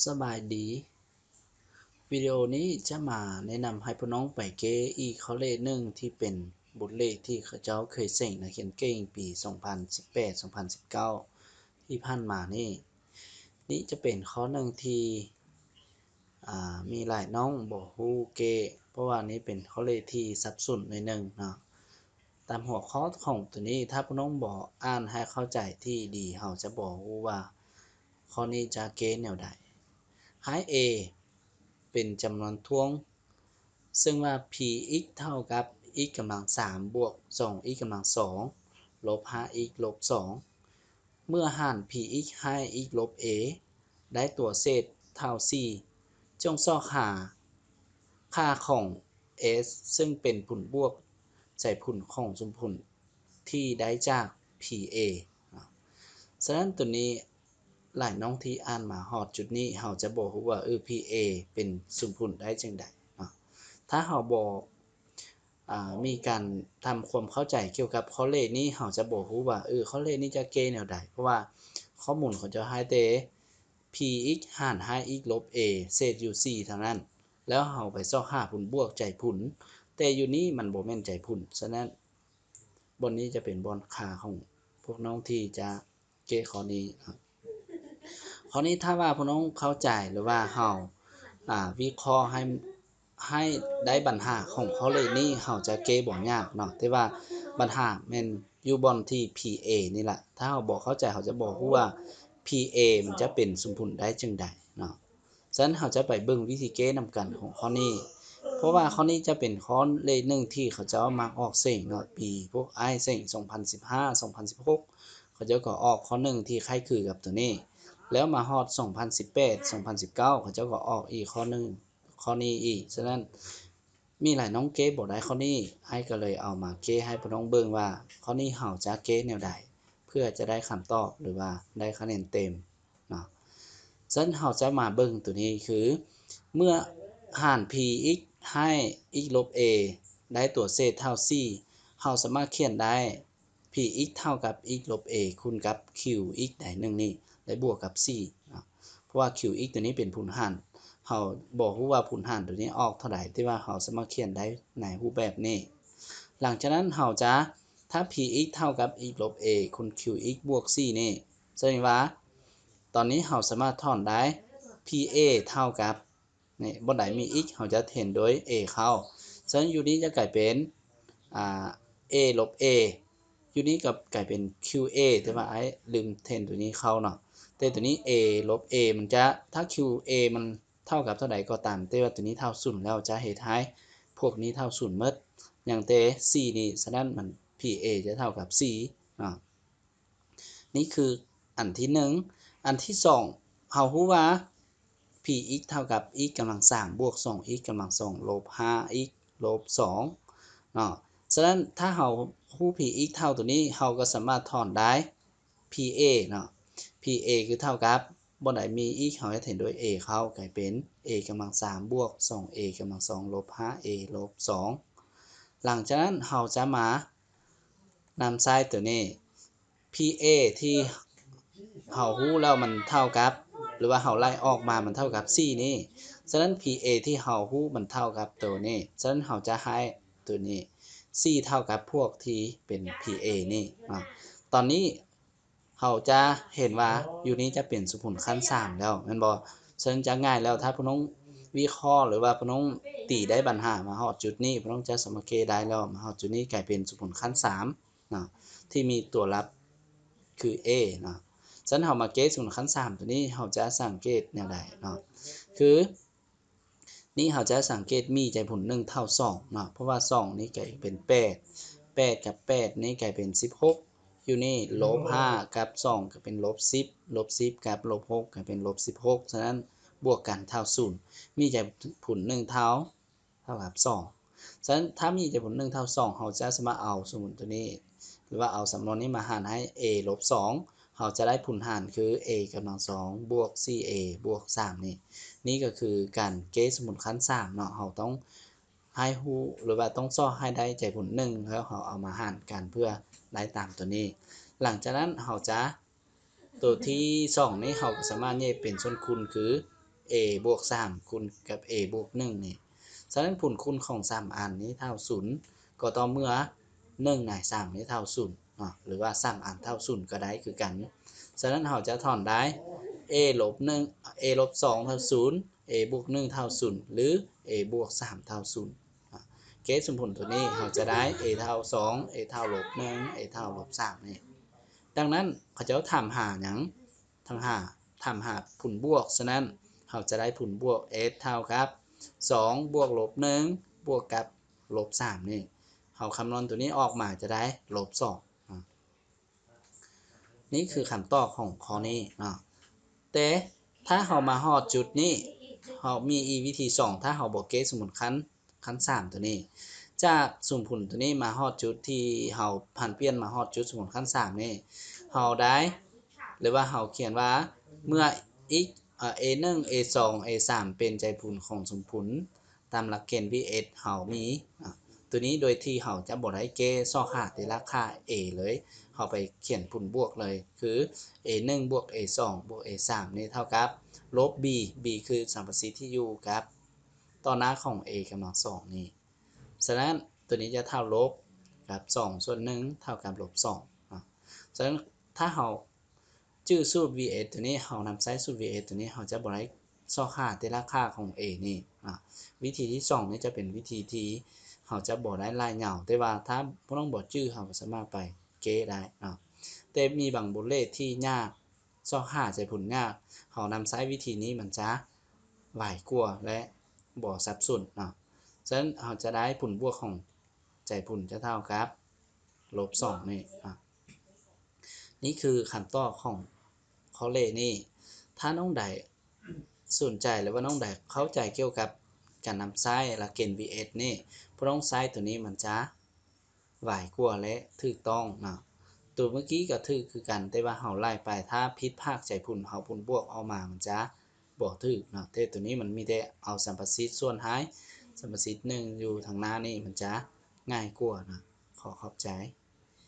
ສະບາຍດີ. ວິດີໂອນີ້ຈະມາແນະນຳໃຫ້ພວກນ້ອງໄປແກ້ອີກຂໍ້ເລກໜຶ່ງ ທີ່ເປັນບົດເລກທີ່ເຂົາເຈົ້າເຄີຍເສັງນັກຮຽນເກັ່ງປີສອງພັນສິບແປດ ສອງພັນສິບເກົ້າ ທີ່ຜ່ານມານີ້. ນີ້ຈະເປັນຂໍ້ໜຶ່ງທີ່ ອາ ມີຫຼາຍນ້ອງບໍ່ຮູ້ແກ້ ເພາະວ່ານີ້ເປັນຂໍ້ເລກທີ່ສັບສົນໜ້ອຍໜຶ່ງເນາະ. ຕາມຫົວຂໍ້ຂອງໂຕນີ້ ຖ້າພວກນ້ອງບໍ່ອ່ານໃຫ້ເຂົ້າໃຈທີ່ດີ ເຮົາຈະບໍ່ຮູ້ວ່າຂໍ້ນີ້ຈະແກ້ແນວໃດ. ໃຫ້ A ເປັນຈຳນວນຖ້ວງ ເຊິ່ງວ່າ Px ເທົ່າກັບ x ກຳລັງສາມ ບວກ ສອງ x ກຳລັງສອງ ລົບ ຫ້າ x ລົບ ສອງ ເມື່ອຫານ Px ໃຫ້ x ລົບ a ໄດ້ຕົວເສດເທົ່າ ສີ່ ຈົ່ງຊອກຫາຄ່າຂອງ s ເຊິ່ງເປັນຜົນບວກໃຈຜົນຂອງສົມຜົນທີ່ໄດ້ຈາກ P A ເນາະ. ສະນັ້ນໂຕນີ້ ຫຼາຍນ້ອງທີ່ອ່ານມາຮອດຈຸດນີ້ ເຮົາຈະບໍ່ຮູ້ວ່າ ເອີ P A ເປັນສົມຜົນໄດ້ຈັ່ງໃດເນາະ. ຖ້າເຮົາບໍ່ ອາ ມີການທຳຄວາມເຂົ້າໃຈກ່ຽວກັບຂໍ້ເລກນີ້ ເຮົາຈະບໍ່ຮູ້ວ່າ ເອີ ຂໍ້ເລກນີ້ຈະແກ້ແນວໃດ ເພາະວ່າຂໍ້ມູນເຂົາເຈົ້າໃຫ້ແຕ່ Px ຫານໃຫ້ x ລົບ a ເສດຢູ່ ສີ່ ເທົ່ານັ້ນ ແລ້ວເຮົາໄປຊອກຫາຜົນບວກໃຈຜົນ ແຕ່ຢູ່ນີ້ມັນບໍ່ແມ່ນໃຈຜົນ. ສະນັ້ນ ບ່ອນນີ້ຈະເປັນບ່ອນຄາຂອງພວກນ້ອງທີ່ຈະແກ້ຂໍ້ນີ້ເນາະ. ຂໍ້ນີ້ຖ້າວ່າພວກນ້ອງເຂົ້າໃຈ ຫຼືວ່າເຮົາ ອາ ວິເຄາະໃຫ້ ໃຫ້ໄດ້ບັນຫາຂອງຂໍ້ເລກນີ້ ເຮົາຈະແກ້ບໍ່ຍາກເນາະ. ແຕ່ວ່າບັນຫາແມ່ນຢູ່ບ່ອນທີ່ P A ນີ້ລະ. ຖ້າເຮົາບໍ່ເຂົ້າໃຈ ເຮົາຈະບໍ່ຮູ້ວ່າ P A ມັນຈະເປັນສົມຜົນໄດ້ຈັ່ງໃດເນາະ. ສະນັ້ນເຮົາຈະໄປເບິ່ງວິທີແກ້ນຳກັນຂອງຂໍ້ນີ້ ເພາະວ່າຂໍ້ນີ້ຈະເປັນຂໍ້ເລກໜຶ່ງທີ່ເຂົາເຈົ້າມັກອອກເສັງເນາະ. ປີພວກອ້າຍເສັງ ສອງພັນສິບຫ້າ ສອງພັນສິບຫົກ ເຂົາເຈົ້າກໍອອກຂໍ້ໜຶ່ງທີ່ຄ້າຍຄືກັບໂຕນີ້ ແລ້ວມາຮອດ ສອງພັນສິບແປດ ສອງພັນສິບເກົ້າ ເຂົາເຈົ້າກໍອອກອີກຂໍ້ໜຶ່ງ ຂໍ້ນີ້ອີກ. ສະນັ້ນ ມີຫຼາຍນ້ອງແກ້ບໍ່ໄດ້ຂໍ້ນີ້ ອ້າຍກໍເລີຍເອົາມາແກ້ໃຫ້ພວກນ້ອງເບິ່ງວ່າ ຂໍ້ນີ້ເຮົາຈະແກ້ແນວໃດ ເພື່ອຈະໄດ້ຄຳຕອບ ຫຼືວ່າໄດ້ຄະແນນເຕັມເນາະ. ສະນັ້ນເຮົາຈະມາເບິ່ງໂຕນີ້ຄື ເມື່ອຫານ Px ໃຫ້ x ລົບ a ໄດ້ຕົວເສດເທົ່າ ສີ່ ເຮົາສາມາດຂຽນໄດ້ Px ເທົ່າກັບ x ລົບ a ຄູນກັບ Qx ໃດໜຶ່ງນີ້ ແລະ ບວກກັບ ສີ່ເນາະ. ເພາະວ່າ Qx ໂຕນີ້ເປັນຜົນຫານ ເຮົາບໍ່ຮູ້ວ່າຜົນຫານໂຕນີ້ອອກເທົ່າໃດ ແຕ່ວ່າເຮົາສາມາດຂຽນໄດ້ໃນຮູບແບບນີ້. ຫຼັງຈາກນັ້ນເຮົາຈະ ຖ້າ Px ເທົ່າກັບ x ລົບ a ຄູນ Qx ບວກ ສີ່ນີ້ ສະແດງວ່າ ຕອນນີ້ເຮົາສາມາດຖອນໄດ້ P A ເທົ່າກັບ ນີ້ ບ່ອນໃດມີ x ເຮົາຈະເຫັນໂດຍ a ເຂົ້າ. ສະນັ້ນຢູ່ນີ້ຈະກາຍເປັນ ອາ a ລົບ a ຢູ່ນີ້ກໍກາຍເປັນ Q A ແຕ່ວ່າອ້າຍລືມເຫັນໂຕນີ້ເຂົ້າເນາະ. ແຕ່ໂຕນີ້ a ລົບ a ມັນຈະ ຖ້າ Q A ມັນເທົ່າກັບເທົ່າໃດກໍຕາມ ແຕ່ວ່າໂຕນີ້ເທົ່າສູນແລ້ວ ຈະເຮັດໃຫ້ພວກນີ້ເທົ່າສູນໝົດ ຍັງແຕ່ ສີ່ ນີ້. ສະນັ້ນມັນ P A ຈະເທົ່າກັບ ສີ່ ເນາະ. ນີ້ຄືອັນທີໜຶ່ງ. ອັນທີສອງ ເຮົາຮູ້ວ່າ Px ເທົ່າກັບ x ກຳລັງສາມ ບວກ ສອງ x ກຳລັງສອງ ລົບ ຫ້າ x ລົບ ສອງ ເນາະ. ສະນັ້ນ ຖ້າເຮົາຮູ້ Px ເທົ່າໂຕນີ້ ເຮົາກໍສາມາດຖອນໄດ້ P A ເນາະ. P A ຄືເທົ່າກັບ ບ່ອນໃດມີ x ເຮົາຈະເຫັນໂດຍ a ເຂົ້າ ກາຍເປັນ a ກຳລັງສາມ ບວກ ສອງ a ກຳລັງສອງ ລົບ ຫ້າ a ລົບ ສອງ. ຫຼັງຈາກນັ້ນເຮົາຈະມາ ນຳໃຊ້ໂຕນີ້ P A ທີ່ເຮົາຮູ້ແລ້ວມັນເທົ່າກັບ ຫຼືວ່າເຮົາໄລ່ອອກມາມັນເທົ່າກັບ ສີ່ ນີ້. ສະນັ້ນ P A ທີ່ເຮົາຮູ້ມັນເທົ່າກັບໂຕນີ້ ສະນັ້ນເຮົາຈະໃຫ້ໂຕນີ້ ສີ່ ເທົ່າກັບພວກທີ່ເປັນ P A ນີ້ເນາະ. ຕອນນີ້ເຮົາຈະເຫັນວ່າຢູ່ນີ້ຈະເປັນສົມຜົນຂັ້ນສາມແລ້ວ ແມ່ນບໍ່? ສະນັ້ນຈະງ່າຍແລ້ວ ຖ້າພວກນ້ອງວິເຄາະ ຫຼືວ່າພວກນ້ອງຕີໄດ້ບັນຫາມາຮອດຈຸດນີ້ ພວກນ້ອງຈະສາມາດແກ້ໄດ້ແລ້ວ. ມາຮອດຈຸດນີ້ກາຍເປັນສົມຜົນຂັ້ນສາມ ເນາະ ທີ່ມີຕົວລັບຄື A ເນາະ. ສະນັ້ນເຮົາມາແກ້ສົມຜົນຂັ້ນສາມໂຕນີ້ ເຮົາຈະສັງເກດແນວໃດເນາະ? ຄືນີ້ເຮົາຈະສັງເກດມີໃຈຜົນໜຶ່ງເທົ່າສອງເນາະ ເພາະວ່າສອງນີ້ກາຍເປັນແປດ ແປດກັບແປດນີ້ກາຍເປັນສິບຫົກ ຢູ່ນີ້ລົບຫ້າກັບສອງກາຍເປັນລົບສິບ ລົບສິບກັບລົບຫົກກາຍເປັນລົບສິບຫົກ. ສະນັ້ນບວກກັນເທົ່າສູນ ມີໃຈຜົນໜຶ່ງເທົ່າ ເທົ່າກັບສອງ. ສະນັ້ນ ຖ້າມີໃຈຜົນໜຶ່ງເທົ່າສອງ ເຮົາຈະສາມາດເອົາສົມມຸດໂຕນີ້ ຫຼືວ່າເອົາສຳນວນນີ້ມາຫານໃຫ້ a ລົບສອງ ເຮົາຈະໄດ້ຜົນຫານຄື a ກຳລັງສອງ ບວກ ສີ່ a ບວກ ສາມ ນີ້. ນີ້ກໍຄືການແກ້ສົມມຸດຂັ້ນສາມເນາະ. ເຮົາຕ້ອງໃຫ້ຮູ້ ຫຼືວ່າຕ້ອງຊອກໃຫ້ໄດ້ໃຈຜົນໜຶ່ງ ແລ້ວເຮົາເອົາມາຫານກັນເພື່ອໄດ້ຕາມໂຕນີ້. ຫຼັງຈາກນັ້ນເຮົາຈະ ໂຕທີສອງນີ້ເຮົາກໍສາມາດແຍກເປັນສ່ວນຄູນຄື a ບວກສາມຄູນກັບ a ບວກໜຶ່ງນີ້. ສະນັ້ນ ຜົນຄູນຂອງສາມອັນນີ້ເທົ່າສູນ ກໍຕໍ່ເມື່ອໜຶ່ງໃນສາມນີ້ເທົ່າສູນເນາະ ຫຼືວ່າສາມອັນເທົ່າສູນກໍໄດ້ຄືກັນ. ສະນັ້ນ ເຮົາຈະຖອນໄດ້ a ລົບໜຶ່ງ a ລົບສອງເທົ່າສູນ a ບວກໜຶ່ງເທົ່າສູນ ຫຼື a ບວກສາມເທົ່າສູນ. ເກດສົມຜົນຕົວນີ້ ເຮົາຈະໄດ້ a ເທົ່າສອງ a ເທົ່າລົບໜຶ່ງ a ເທົ່າລົບສາມນີ້. ດັ່ງນັ້ນ ເຂົາເຈົ້າຖາມຫາຫຍັງ? ຖາມຫາ ຖາມຫາຜົນບວກ. ສະນັ້ນ ເຮົາຈະໄດ້ຜົນບວກ s ເທົ່າກັບສອງບວກລົບໜຶ່ງບວກກັບລົບສາມນີ້. ເຮົາຄຳນວນຕົວນີ້ອອກມາຈະໄດ້ລົບສອງ. ນີ້ຄືຄຳຕອບຂອງຂໍ້ນີ້ເນາະ. ແຕ່ຖ້າເຮົາມາຮອດຈຸດນີ້ ເຮົາມີອີກວິທີສອງ ຖ້າເຮົາບໍ່ເກດສົມມຸດຂັ້ນ ຂັ້ນສາມຕົວນີ້ ຈາກສົມຜົນຕົວນີ້ມາຮອດຈຸດທີ່ເຮົາຜັນປ່ຽນມາຮອດຈຸດສົມຜົນຂັ້ນສາມນີ້ ເຮົາໄດ້ ຫຼືວ່າເຮົາຂຽນວ່າ ເມື່ອ x ເອີ a ໜຶ່ງ a ສອງ a ສາມເປັນໃຈຜົນຂອງສົມຜົນຕາມຫຼັກເກນ v s ເຮົາມີ ອາ ຕົວນີ້ໂດຍທີ່ເຮົາຈະບໍ່ໄດ້ແກ້ຊອກຫາແຕ່ລາຄາ a ເລີຍ ເຮົາໄປຂຽນຜົນບວກເລີຍ ຄື a ໜຶ່ງບວກ a ສອງບວກ a ສາມນີ້ເທົ່າກັບລົບ b b ຄືສຳປະສິດທີ່ຢູ່ກັບ ຕໍ່ໜ້າຂອງ a ກຳລັງສອງນີ້. ສະນັ້ນ ຕົວນີ້ຈະເທົ່າລົບກັບສອງສ່ວນໜຶ່ງເທົ່າກັບລົບສອງເນາະ. ສະນັ້ນ ຖ້າເຮົາຈື່ສູດ v s ຕົວນີ້ ເຮົານຳໃຊ້ສູດ v s ຕົວນີ້ ເຮົາຈະບໍ່ໄດ້ຊອກຫາແຕ່ລາຄາຂອງ a ນີ້ເນາະ. ວິທີທີສອງນີ້ຈະເປັນວິທີທີ່ເຮົາຈະບໍ່ໄດ້ຫຼາຍເຫງົາ ແຕ່ວ່າຖ້າພວກນ້ອງບໍ່ຈື່ ເຮົາກໍສາມາດໄປແກ້ໄດ້ເນາະ. ແຕ່ມີບາງບົດເລກທີ່ຍາກ ຊອກຫາໃຈຜົນຍາກ ເຮົານຳໃຊ້ວິທີນີ້ມັນຈະໄວກວ່າ ແລະ ບໍ່ສັບສົນເນາະ. ສະນັ້ນ ເຮົາຈະໄດ້ຜົນບວກຂອງໃຈຜົນຈະເທົ່າກັບລົບສອງນີ້ເນາະ. ນີ້ຄືຄຳຕອບຂອງຂໍ້ເລກນີ້. ຖ້ານ້ອງໃດສົນໃຈ ຫຼືວ່ານ້ອງໃດເຂົ້າໃຈກ່ຽວກັບການນຳໃຊ້ຫຼັກເກນ v s ນີ້ ພວກນ້ອງໃຊ້ຕົວນີ້ມັນຈະ ໄວກວ່າ ແລະ ຖືກຕ້ອງເນາະ. ຕົວເມື່ອກີ້ກໍຖືກຄືກັນ ແຕ່ວ່າເຮົາໄລ່ໄປ ຖ້າຜິດພາກໃຈຜົນ ເຮົາຜົນບວກອອກມາມັນຈະບໍ່ຖືກເນາະ. ແຕ່ຕົວນີ້ມັນມີແຕ່ເອົາສຳປະສິດສ່ວນຫາຍ ສຳປະສິດໜຶ່ງຢູ່ທາງໜ້ານີ້ ມັນຈະງ່າຍກວ່າເນາະ. ຂໍຂອບໃຈ.